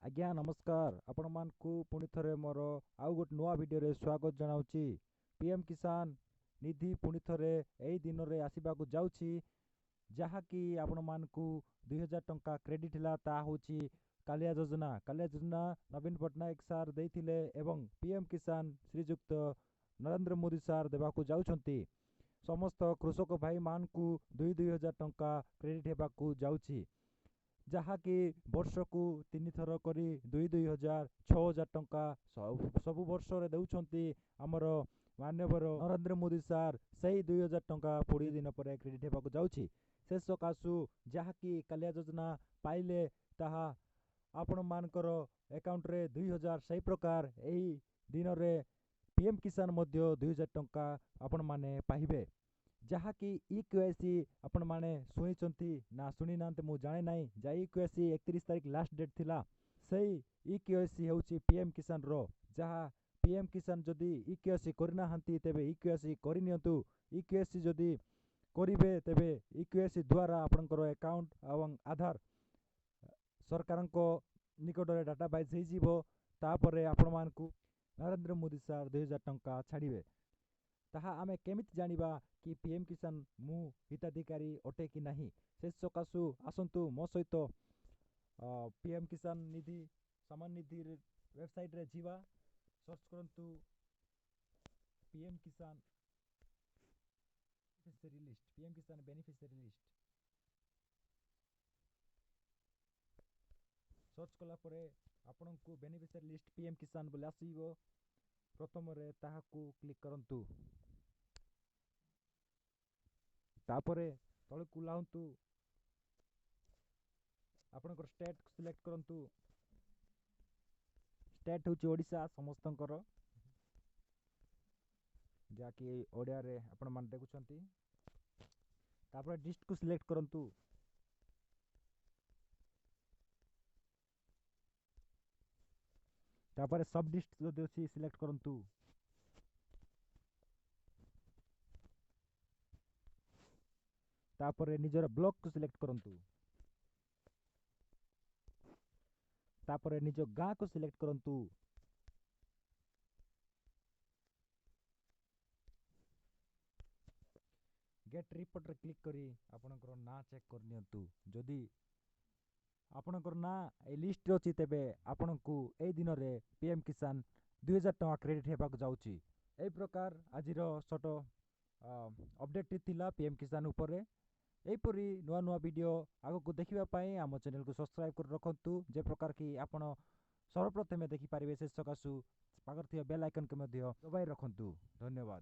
ଆଜ୍ଞା ନମସ୍କାର, ଆପଣମାନଙ୍କୁ ପୁଣି ଥରେ ମୋର ଆଉ ଗୋଟେ ନୂଆ ଭିଡ଼ିଓରେ ସ୍ୱାଗତ ଜଣାଉଛି। ପି ଏମ୍ କିଷାନ ନିଧି ପୁଣି ଥରେ ଏଇ ଦିନରେ ଆସିବାକୁ ଯାଉଛି, ଯାହାକି ଆପଣମାନଙ୍କୁ 2000 ଟଙ୍କା କ୍ରେଡ଼ିଟ୍ ହେଲା। ତାହା ହେଉଛି କାଳିଆ ଯୋଜନା। କାଳିଆ ଯୋଜନା ନବୀନ ପଟ୍ଟନାୟକ ସାର୍ ଦେଇଥିଲେ ଏବଂ ପି ଏମ୍ କିଷାନ ଶ୍ରୀଯୁକ୍ତ ନରେନ୍ଦ୍ର ମୋଦି ସାର୍ ଦେବାକୁ ଯାଉଛନ୍ତି। ସମସ୍ତ କୃଷକ ଭାଇମାନଙ୍କୁ 2 2000 ଟଙ୍କା କ୍ରେଡ଼ିଟ୍ ହେବାକୁ ଯାଉଛି, ଯାହାକି ବର୍ଷକୁ 3 ଥର କରି 2 2000, 6000 ଟଙ୍କା ସବୁ ବର୍ଷରେ ଦେଉଛନ୍ତି ଆମର ମାନ୍ୟବର ନରେନ୍ଦ୍ର ମୋଦି ସାର୍। ସେଇ 2000 ଟଙ୍କା 20 ଦିନ ପରେ କ୍ରେଡ଼ିଟ୍ ହେବାକୁ ଯାଉଛି। ସେ ସକାଶୁ ଯାହାକି କାଳିଆ ଯୋଜନା ପାଇଲେ ତାହା ଆପଣମାନଙ୍କର ଆକାଉଣ୍ଟରେ 2000, ସେଇ ପ୍ରକାର ଏହି ଦିନରେ ପି ଏମ୍ କିଷାନ ମଧ୍ୟ 2000 ଟଙ୍କା ଆପଣମାନେ ପାଇବେ। ଯାହାକି ଇ କେ ୱାଇ ସି ଆପଣମାନେ ଶୁଣିଛନ୍ତି ନା ଶୁଣିନାହାନ୍ତି ମୁଁ ଜାଣେ ନାହିଁ। ଯାହା ଇ କେ ୱାଇ ସି 31 ତାରିଖ ଲାଷ୍ଟ ଡେଟ୍ ଥିଲା, ସେଇ ଇ କେ ୱାଇ ସି ହେଉଛି ପି ଏମ୍ କିଷାନର। ଯାହା ପି ଏମ୍ କିଷାନ ଯଦି ଇ କେ ୱାଇ ସି କରିନାହାନ୍ତି, ତେବେ ଇ କେ ୱାଇ ସି କରିନିଅନ୍ତୁ। ଇ କେ ୱାଇ ସି ଯଦି କରିବେ, ତେବେ ଇ କେ ୱାଇ ସି ଦ୍ୱାରା ଆପଣଙ୍କର ଆକାଉଣ୍ଟ ଏବଂ ଆଧାର ସରକାରଙ୍କ ନିକଟରେ ଡାଟାବେସ୍ ହେଇଯିବ। ତାପରେ ଆପଣମାନଙ୍କୁ ନରେନ୍ଦ୍ର ମୋଦି ସାର୍ 2000 ଟଙ୍କା ଛାଡ଼ିବେ। ତାହା ଆମେ କେମିତି ଜାଣିବା କି ପି ଏମ୍ କିଷାନ ମୁଁ ହିତାଧିକାରୀ ଅଟେ କି ନାହିଁ? ସେ ସକାଶୁ ଆସନ୍ତୁ ମୋ ସହିତ ପି ଏମ୍ କିଷାନ ନିଧି ସମାନ ନିଧି ୱେବସାଇଟ୍ରେ ଯିବା। ସର୍ଚ୍ଚ କରନ୍ତୁ P M Kisan beneficiary list, P M Kisan beneficiary list. Search କଲା ପରେ ଆପଣଙ୍କୁ ବେନିଫିସିଆରୀ ଲିଷ୍ଟ ପି ଏମ୍ କିଷାନ ବୋଲି ଆସିବ। ପ୍ରଥମରେ ତାହାକୁ କ୍ଲିକ୍ କରନ୍ତୁ। ତାପରେ ତଳକୁ ଲାହନ୍ତୁ, ଆପଣଙ୍କର ଷ୍ଟେଟ୍ ସିଲେକ୍ଟ କରନ୍ତୁ। ଷ୍ଟେଟ୍ ହେଉଛି ଓଡ଼ିଶା ସମସ୍ତଙ୍କର, ଯାହାକି ଓଡ଼ିଆରେ ଆପଣମାନେ ଦେଖୁଛନ୍ତି। ତାପରେ ଡିଷ୍ଟ୍ରିକ୍ଟକୁ ସିଲେକ୍ଟ କରନ୍ତୁ। ତାପରେ ସବ୍ ଡିଷ୍ଟ୍ରିକ୍ଟ ଯଦି ଅଛି ସିଲେକ୍ଟ କରନ୍ତୁ। ତାପରେ ନିଜର ବ୍ଲକକୁ ସିଲେକ୍ଟ କରନ୍ତୁ। ତାପରେ ନିଜ ଗାଁକୁ ସିଲେକ୍ଟ କରନ୍ତୁ। ଗେଟ୍ ରିପୋର୍ଟରେ କ୍ଲିକ୍ କରି ଆପଣଙ୍କର ନାଁ ଚେକ୍ କରିନିଅନ୍ତୁ। ଯଦି ଆପଣଙ୍କର ନାଁ ଏଇ ଲିଷ୍ଟରେ ଅଛି, ତେବେ ଆପଣଙ୍କୁ ଏଇ ଦିନରେ ପି ଏମ୍ କିଷାନ 2000 ଟଙ୍କା କ୍ରେଡ଼ିଟ୍ ହେବାକୁ ଯାଉଛି। ଏହି ପ୍ରକାର ଆଜିର ଛୋଟ ଅପଡ଼େଟ୍ଟି ଥିଲା ପି ଏମ୍ କିଷାନ ଉପରେ। ଏହିପରି ନୂଆ ନୂଆ ଭିଡ଼ିଓ ଆଗକୁ ଦେଖିବା ପାଇଁ ଆମ ଚ୍ୟାନେଲକୁ ସବସ୍କ୍ରାଇବ୍ କରି ରଖନ୍ତୁ, ଯେ ପ୍ରକାର କି ଆପଣ ସର୍ବପ୍ରଥମେ ଦେଖିପାରିବେ। ସେ ସକାଶୁ ପାଖରେ ଥିବା ବେଲ୍ ଆଇକନ୍କୁ ମଧ୍ୟ ଦବାଇ ରଖନ୍ତୁ। ଧନ୍ୟବାଦ।